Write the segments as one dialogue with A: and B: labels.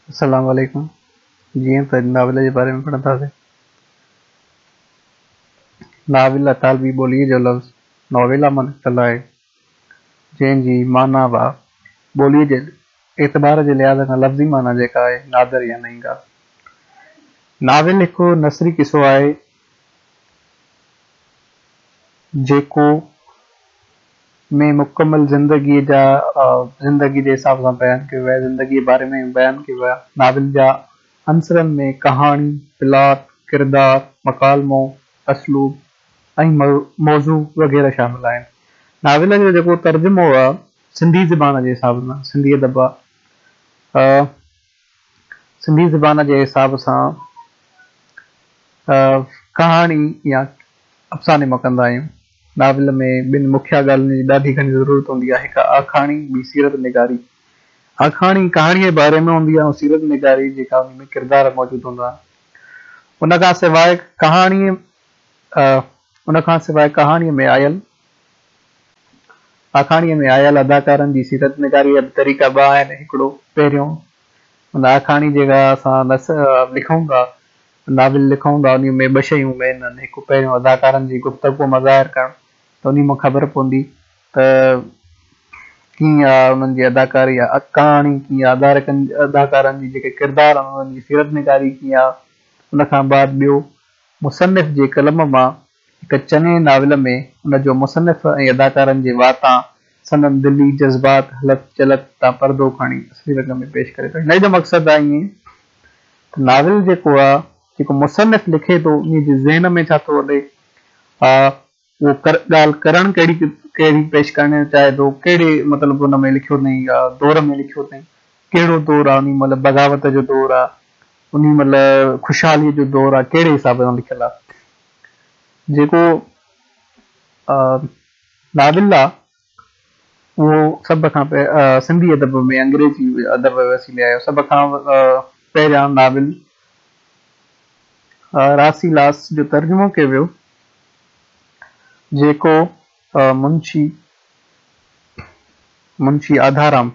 A: السلام عليڪم جيئن ته ناول جي باري ۾ پڙهنداسين. ناول اطالوي ٻوليء جو لفظ نوويلا مان نڪتل آهي، جنهن جي معنيٰ به ٻوليء جي اعتبار جي لحاظ کان لفظي معنيٰ جيڪا آهي نادر يا نئين ڳالهه. ناول هڪ نثري قصو آهي، جيڪو ۾ مڪمل زندگيء جا زندگي جي حساب سان بيان ڪيو ويو آهي، زندگيء جي باري ۾ بيان ڪيو ويو آهي. ناول جا عنصرن ۾ ڪهاڻي، پلاٽ، ڪردار، مڪالمو، اسلوب ۽ موضوع وغيره شامل آهن. ناول جو جيڪو ترجمو آهي سنڌي زبان جي حساب سان سنڌي ادب آهي سنڌي زبان جي حساب سان ڪهاڻي يا افساني مان ڪندا آهيون. ناول ۾ ٻن مکيه ڳالهين جي ڏاڍي گهڻي ضرورت هوندي آهي، هڪ آکاڻي، ٻي سيرت نگاري. آکاڻي ڪهاڻيء جي باري ۾ هوندي آهي ۽ سيرت نگاري جيڪا ان ۾ ڪردار موجود هوندا آهن. ان کان سواء ڪهاڻيء ان کان سواء ڪهاڻيء ۾ آيل آکاڻيء ۾ آيل اداڪارن جي سيرت نگاريء جا به طريقا ٻه آهن، هڪڙو پهريون ان آکاڻي جيڪا اسان لکون ٿا، ناول لکون ٿا انهي ۾ ٻه شيون مين آهن هڪ پهريون اداڪارن جي گفتگو مان ظاهر ڪرڻ ته انهي مان خبر پوندي ته ڪيئن آ انهن جي اداڪاري يا ڪهاڻي ڪيئن آ اداڪارن جي جيڪي ڪردار آهن انهن جي سيرت نگاري ڪيئن آ ان کان بعد ٻيو مصنف جي قلم مان هڪ چڱي ناول ۾ ان جو مصنف ۽ اداڪارن جي واتان سندن دلي جذبات هلت چلت تان پردو کڻي اصلي رنگ ۾ پيش ڪري ٿو هن جو مقصد آ ائين ته ناول جيڪو آ جيڪو مصنف لکي ٿو انهي جي ذهن ۾ ڇا ٿو هلي آ اهو ڳالهه ڪرڻ ڪهڙي ڪهڙي پيش ڪرڻ چاهي ٿو ڪهڙي مطلب ان ۾ لکيو اٿئي يا دور ۾ لکيو اٿئي ڪهڙو دور آ انهي مهل بغاوت جو دور آ انهي مهل خوشحالي جو دور آ ڪهڙي حساب سان لکيل آ جيڪو ناول آ اهو سڀ کان سنڌي ادب ۾ انگريزي ادب وسيلي آيو. سڀ کان پهريان ناول راسيلاس جو ترجمو ڪيو ويو، جيڪو منشي منشي آڌارام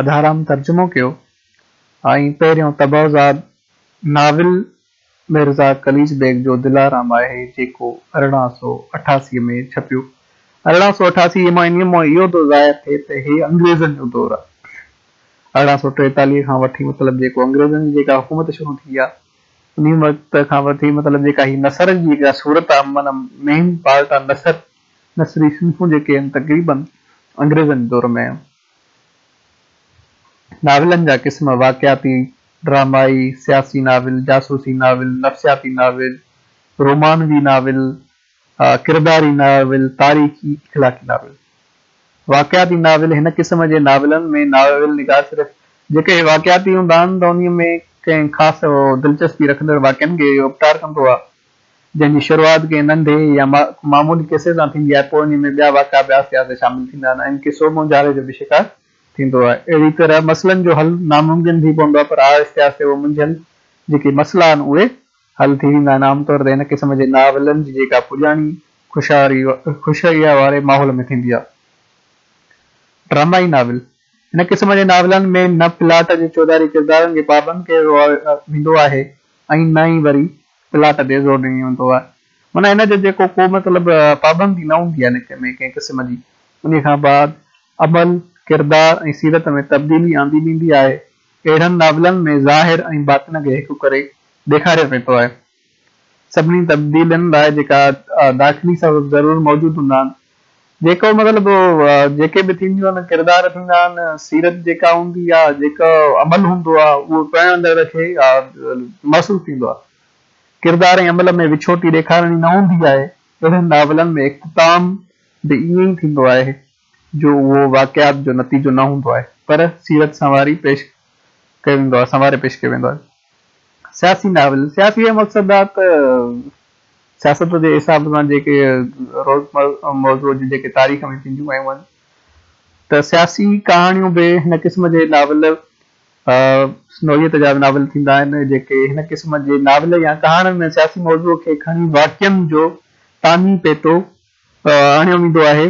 A: آڌارام ترجمو ڪيو ۽ پهريون طبعزاد ناول مرزا قليچ بيگ جو دلارام آهي، جيڪو 1888 ۾ ڇپيو. 1888 مان انهيء مان اهو ٿو ظاهر ٿئي ته هي انگريزن جو دور آهي. 1843 کان وٺي مطلب جيڪو انگريزن جي جيڪا حڪومت شروع ٿي آهي، انهيء وقت کان وٺي مطلب جيڪا هي نثر جي جيڪا صورت آهي معنيٰ مين پارٽ آهي نثر، نثري صنفون جيڪي آهن تقريباً انگريزن جي دور ۾ آيون. ناولن جا قسم واقعاتي، ڊرامائي، سياسي ناول، جاسوسي ناول، نفسياتي ناول، رومانوي ناول، ڪرداري ناول، تاريخي، اخلاقي ناول. واقعاتي ناول، هن قسم جي ناولن ۾ ناول نگار صرف جيڪي واقعاتي هوندا آهن ته انهي ۾ ڪنهن خاص دلچسپي رکندڙ واقعن کي اپٽار ڪندو آهي. جنهن جي شروعات ڪنهن ننڍي يا معمولي قصي سان ٿيندي آهي، پوء انهي ۾ ٻيا واقعا به آهستي آهستي شامل ٿيندا آهن ۽ قصو مونجهاري جو به شڪار ٿيندو آهي. اهڙي طرح مسئلن جو حل ناممڪن ٿي پوندو آهي، پر آهستي آهستي اهي منجهيل جيڪي مسئلا آهن اهي حل ٿي ويندا آهن. عام طور تي هن قسم جي ناولن جي جيڪا پڄاڻي خوشحاليء واري ماحول ۾ ٿيندي آهي. ڊرامائي ناول، هن قسم جي ناولن ۾ نه پلاٽ جي چوڌاري ڪردارن کي پابند ڪيو ويندو آهي ۽ نه ئي وري پلاٽ تي زور ڏنو ويندو آهي معنيٰ هن جو جيڪو ڪو مطلب پابندي نه هوندي آهي هن ۾ ڪنهن قسم جي انهي کان بعد عمل، ڪردار ۽ سيرت ۾ تبديلي آندي ويندي آهي اهڙن ناولن ۾ ظاهر ۽ باطن کي هڪ ڪري ڏيکاريو ويندو آهي سڀني تبديلين لاء جيڪا داخلي سبب ضرور موجود هوندا آهن جيڪو مطلب جيڪي به ٿينديون آهن ڪردار ٿيندا آهن سيرت جيڪا هوندي آهي جيڪو عمل هوندو آهي اهو پڙهندڙ کي محسوس ٿيندو آهي ڪردار ۽ عمل ۾ وڇوٽي ڏيکارڻي نه هوندي آهي اهڙن ناولن ۾ اختتام به ائين ئي ٿيندو آهي جو اهو واقعات جو نتيجو نه هوندو آهي پر سيرت سنواري پيش ڪيو ويندو آهي سنواري پيش ڪيو ويندو آهي سياسي ناول سياسي جو مقصد آهي ته سياست جي حساب سان جيڪي روز موضوع جون جيڪي تاريخ ۾ ٿينديون آيون آهن ته سياسي ڪهاڻيون به هن قسم جي ناول نوعيت جا ناول ٿيندا آهن جيڪي هن قسم جي ناول يا ڪهاڻين ۾ سياسي موضوع کي کڻي واقعن جو تاڃي پيٽو آڻيو ويندو آهي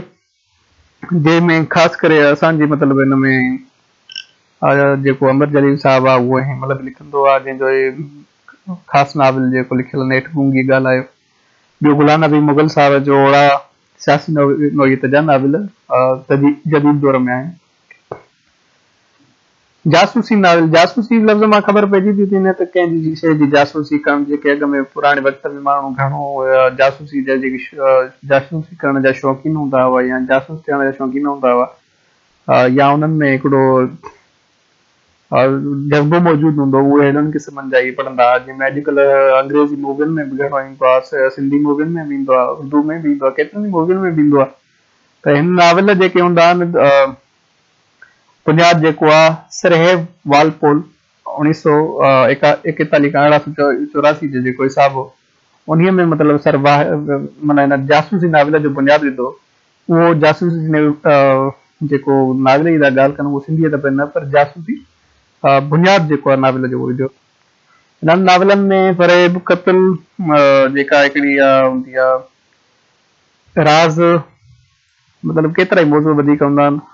A: جنهن ۾ خاص ڪري اسان جي مطلب هن ۾ جيڪو امر جليل صاحب آهي اهو هن مهل به لکندو آهي، جنهن جو خاص ناول جيڪو لکيل نيٺ گونگي ڳالهايو. ٻيو غلام نبي مغل صاحب جو اهڙا سياسي نوعيت جا ناول جديد دور ۾ آهن. جاسوسي ناول، جاسوسي لفظ مان خبر پئجي ٿي ٿي نه ته ڪنهن جي شيء جي جاسوسي ڪرڻ، جيڪي اڳ ۾ پراڻي وقت ۾ ماڻهو گهڻو جاسوسي جا جيڪي جاسوسي ڪرڻ جا شوقين هوندا هئا يا جاسوس ٿيڻ جا شوقين هوندا هئا يا انهن ۾ هڪڙو جذبو موجود هوندو هو، اهي اهڙن قسمن جا ئي پڙهندا هئا، جنهن ۾ اڄڪلهه انگريزي مووين ۾ به گهڻو ايندو آهي، سنڌي مووين ۾ به ايندو آهي، اردو ۾ به ايندو آهي، ڪيترن ئي مووين ۾ به ايندو آهي ته هن ناول جيڪي هوندا آهن بنياد جيڪو آ سر هيو والپول اوڻيهه سؤ ايڪيتاليهه کان 1884 جو جيڪو حساب هو انهيء ۾ مطلب سر معنيٰ هن جاسوسي ناول جو بنياد وڌو. اهو جاسوسي جيڪو ناول جي ٿا ڳالهه ڪن اهو سنڌي ادب ۾ نه پر جاسوسي بنياد جيڪو آ ناول جو اهو وڌو. انهن ناولن ۾ فريب، قتل جيڪا هڪڙي هوندي آ راز مطلب ڪيترائي موضوع وڌيڪ هوندا آهن.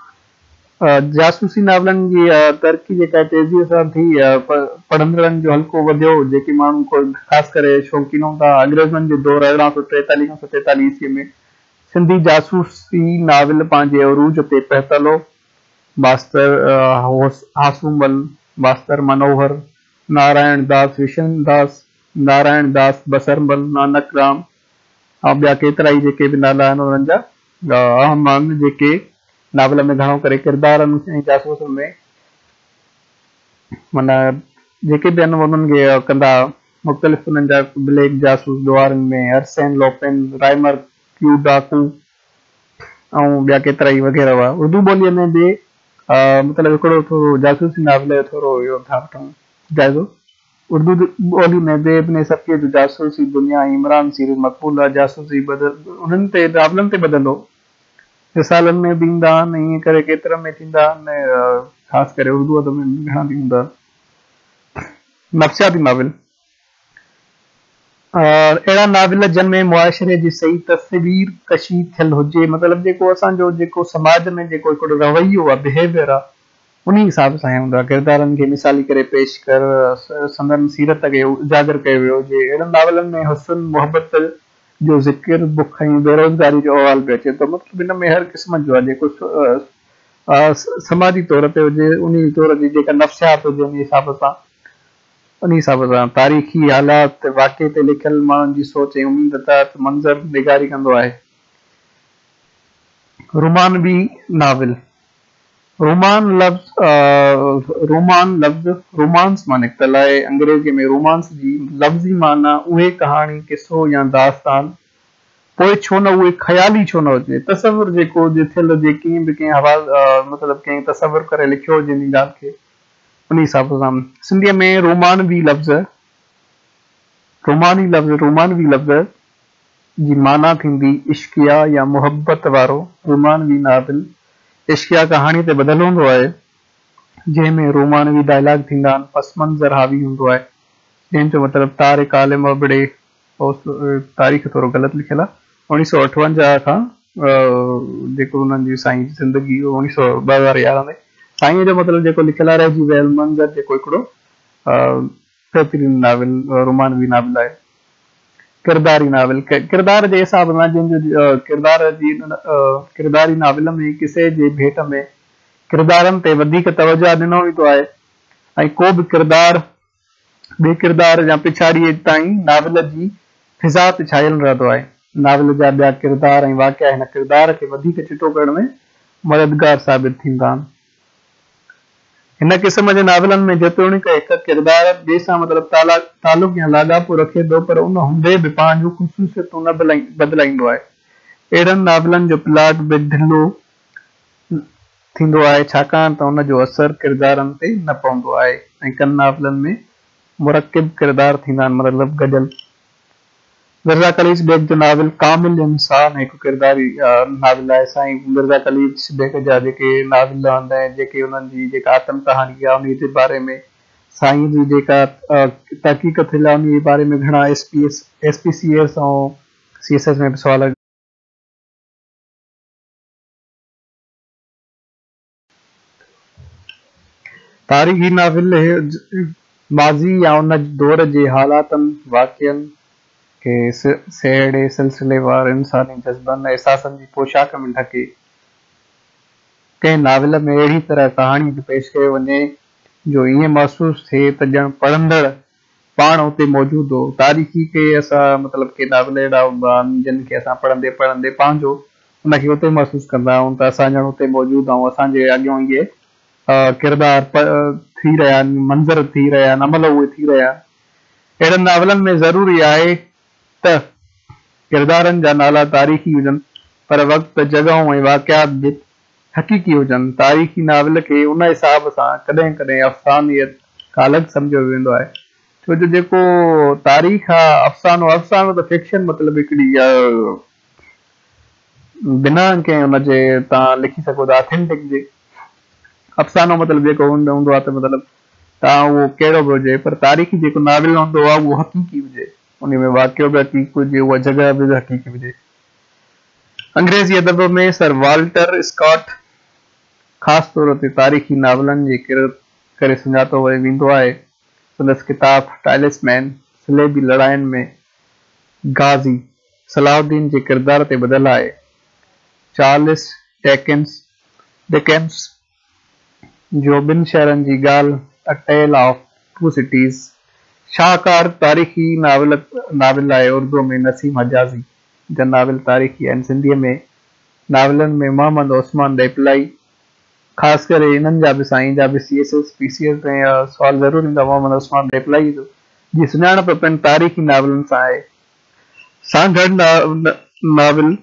A: جاسوسي ناولن جي ترقي جيڪا تيزيء سان ٿي، پڙهندڙن جو حلقو وڌيو، جيڪي ماڻهو خاص ڪري شوقين هوندا هئا. انگريزن جي دور 1843 کان 47 عيسويء ۾ سنڌي جاسوسي ناول پنهنجي عروج تي پهتل هو. ماستر هاسومل، ماستر منوهر، نارائڻ داس وشن داس، نارائڻ داس بصرمل، نانڪ رام ۽ ٻيا ڪيترائي جيڪي به نالا آهن انهن جا اهم آهن جيڪي ناول ۾ گهڻو ڪري ڪردارن ۽ جاسوسن ۾ معنيٰ جيڪي به آهن انهن کي ڪندا مختلف انهن جا بليڪ جاسوس ڏوهارين ۾ ارسين لوپين، رائمر ڪيو ڊاڪو ۽ ٻيا ڪيترائي وغيره هئا. اردو ٻوليء ۾ به مطلب هڪڙو ٿورو جاسوسي ناول جو ٿورو اهو ٿا وٺون جائزو. اردو ٻولي ۾ به ابن صفيء جو جاسوسي دنيا ۽ عمران سيريز مقبول آهي. جاسوسي ٻڌل انهن تي ناولن تي ٻڌل هو. رسالن ۾ به ايندا آهن ائين ڪري ڪيترن ۾ ٿيندا آهن خاص ڪري اردو ادب ۾ به گهڻا ٿيندا آهن. نفسياتي ناول اهڙا ناول جن ۾ معاشري جي صحيح تصوير ڪشي ٿيل هجي مطلب جيڪو اسان جو جيڪو سماج ۾ جيڪو هڪڙو رويو آهي Behavior آهي انهيء حساب سان هوندو آهي. ڪردارن کي مثالي ڪري پيش ڪر سندن سيرت کي اجاگر ڪيو ويو هجي. اهڙن ناولن ۾ حسن، محبت جو ذڪر، بک ۽ بيروزگاري جو احوال به اچي ٿو. مطلب هن ۾ هر قسم جو آهي جيڪو سماجي طور تي هجي، انهيء طور جي جيڪا نفسيات هجي انهيء حساب سان انهيء حساب سان تاريخي حالات، واقعي تي لکيل ماڻهن جي سوچ ۽ اميد تحت منظر نگاري ڪندو آهي. رومانوي ناول، رومان لفظ رومان لفظ رومانس مان نڪتل آهي. انگريزيء ۾ رومانس جي لفظي معنيٰ اهي ڪهاڻي، قصو يا داستان، پوء ڇو نه اهي خيالي ڇو نه هجي، تصور جيڪو هجي، ٿيل هجي، ڪنهن به ڪنهن حوالي مطلب ڪنهن تصور ڪري لکيو هجي انهي ڳالهه کي انهي حساب سان سنڌيء ۾ رومانوي لفظ روماني لفظ رومانوي لفظ جي معنيٰ ٿيندي عشقيه يا محبت وارو رومانوي ناول عشقيه ڪهاڻيء تي ٻڌل هوندو آهي، جنهن ۾ رومانوي ڊائلاگ ٿيندا آهن، پس منظر حاوي هوندو آهي، جنهن جو مطلب طارق عالم ابڙي، تاريخ ٿورو غلط لکيل آهي، 1958 کان جيڪو انهن جي سائين جي زندگي اوڻيهه سؤ 2011 تائين سائينء جو مطلب جيڪو لکيل آهي رهجي ويل منظر جيڪو هڪڙو بهترين ناول رومانوي ناول آهي. ڪرداري ناول، ڪردار جي حساب سان جنهن جو ڪردار جي ڪرداري ناول ۾ قصي جي ڀيٽ ۾ ڪردارن تي وڌيڪ توجهه ڏنو ويندو آهي ۽ ڪو به ڪردار ٻئي ڪردار يا پڇاڙيء تائين ناول جي فضا تي ڇانيل رهندو آهي. ناول جا ٻيا ڪردار ۽ واقعا هن ڪردار کي وڌيڪ چٽو ڪرڻ ۾ مددگار ثابت ٿيندا آهن. هن قسم جي ناولن ۾ جيتوڻيڪ هڪ ڪردار ٻئي سان مطلب تعلق يا لاڳاپو رکي ٿو پر ان هوندي به پنهنجون خصوصيتون نه بدلائيندو آهي. اهڙن ناولن جو پلاٽ به ڍلو ٿيندو آهي ڇاڪاڻ ته ان جو اثر ڪردارن تي نه پوندو آهي ۽ ڪن ناولن ۾ مرڪب ڪردار ٿيندا آهن مطلب گڏيل مرزا قليچ بيگ جو ناول ڪامل انسان هڪ ڪرداري ناول آهي. سائين مرزا قليچ بيگ جا جيڪي ناول آهن ۽ جيڪي انهن جي جيڪا آتم ڪهاڻي آهي انهي جي باري ۾ سائين جي جيڪا تحقيق ٿيل آهي انهي جي باري ۾ گهڻا S P S, S P C S ۽ C S S ۾ به سوال تاريخي ناول ماضي يا ان دور جي حالاتن، واقعن کي سهيڙي سلسليوار انساني جذبن ۽ احساسن جي پوشاڪ ۾ ڍڪي ڪنهن ناول ۾ اهڙي طرح ڪهاڻيء کي پيش ڪيو وڃي جو ائين محسوس ٿئي ته ڄڻ پڙهندڙ پاڻ اتي موجود هو. تاريخي ڪي اسان مطلب ڪي ناول اهڙا هوندا آهن جن کي اسان پڙهندي پڙهندي پنهنجو ان کي اتي محسوس ڪندا آهيون ته اسان ڄڻ اتي موجود آهيون اسان جي اڳيان اهي ڪردار ٿي رهيا آهن منظر ٿي رهيا آهن عمل اهي ٿي رهيا آهن. اهڙن ناولن ۾ ضروري آهي ته ڪردارن جا نالا تاريخي هجن پر وقت، جڳهون ۽ واقعات به حقيقي هجن. تاريخي ناول کي ان حساب سان ڪڏهن ڪڏهن افسانيت کان الڳ سمجهيو ويندو آهي، ڇو جو جيڪو تاريخ آ، افسانو، افسانو ته فڪشن مطلب هڪڙي بنا ڪنهن ان جي توهان لکي سگهو ٿا اٿينٽڪ جي. افسانو مطلب جيڪو هوندو آ ته مطلب توهان اهو ڪهڙو به هجي پر تاريخي جيڪو ناول هوندو آ اهو حقيقي هجي، انهي ۾ واقعو به حقيقي هجي، اها جڳهه به حقيقي هجي. انگريزي ادب ۾ سر والٽر اسڪاٽ خاص طور تي تاريخي ناولن جي ڪري سڃاتو ويندو آهي. سندس ڪتاب ٽائلسمين صليبي لڙاين ۾ غازي صلاح الدين جي ڪردار تي ٻڌل آهي. چارلس ڊڪنس جو ٻن شهرن جي ڳالهه A Tale of Two Cities شاهڪار تاريخي ناول آهي. اردوء ۾ نسيم حجازي جا ناول تاريخي آهن. سنڌيء ۾ ناولن ۾ محمد عثمان ڏيپلائي خاص ڪري انهن جا به سائين جا به C S S, P C S ۾ سوال ضرور ايندو آهي محمد عثمان ڏيپلائي جو جي سڃاڻپ پڻ تاريخي ناولن سان آهي. سانگهڙ ناول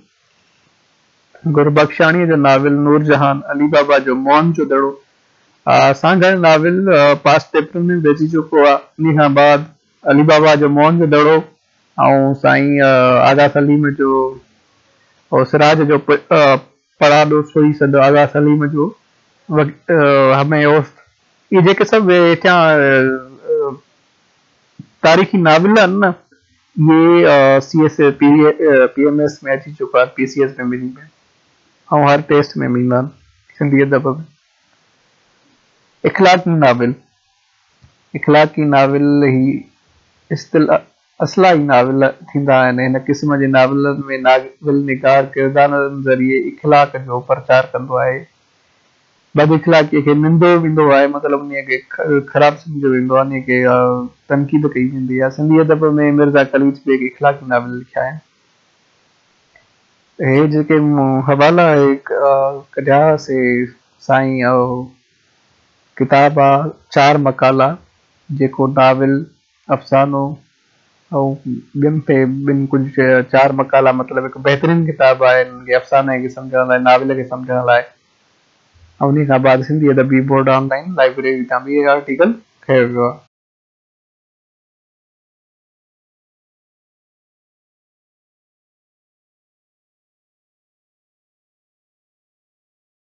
A: گربخشاڻيء جو ناول نورجهان، علي بابا جو موهن جو دڙو، سانگهڙ ناول پاس پيپرن ۾ به اچي چڪو آ، انهي کان بعد علي بابا جو موهن جو دڙو ۽ سائين آغا سليم جو سراج جو پڙاڏو سوئي سڏ آغا سليم جو همه اوست اهي جيڪي سڀ هيٺيان تاريخي ناول آهن نه اهي C S P P M S ۾ اچي چڪا آهن پي سي ايس ۾ ٻنهي ۾ ۽ هر ٽيسٽ ۾ به ايندا آهن سنڌي ادب ۾ اخلاقي ناول اخلاقي ناول هي اصلاحي ناول ٿيندا آهن هن قسم جي ناولن ۾ ناول نگار ڪردارن ذريعي اخلاق جو پرچار ڪندو آهي بد اخلاقيء کي ننديو ويندو آهي، مطلب انهيء کي خراب سمجهيو ويندو آهي، انهيء کي تنقيد ڪئي ويندي آهي. سنڌي ادب ۾ مرزا قليچ بيگ اخلاقي ناول لکيا آهن. هي جيڪي مون حوالا ڪڍيا سي سائين ڪتاب آ چار مقالا جيڪو ناول، افسانو ۽ ٻين تي ٻن ڪجهه چار مقالا مطلب هڪ بهترين ڪتاب آهي انهن کي افساني کي سمجهڻ لاء ناول کي سمجهڻ لاء ۽ انهي کان بعد سنڌي ادبي بورڊ آن لائين لائبريري تان به اهي آرٽيڪل کنيو ويو آهي.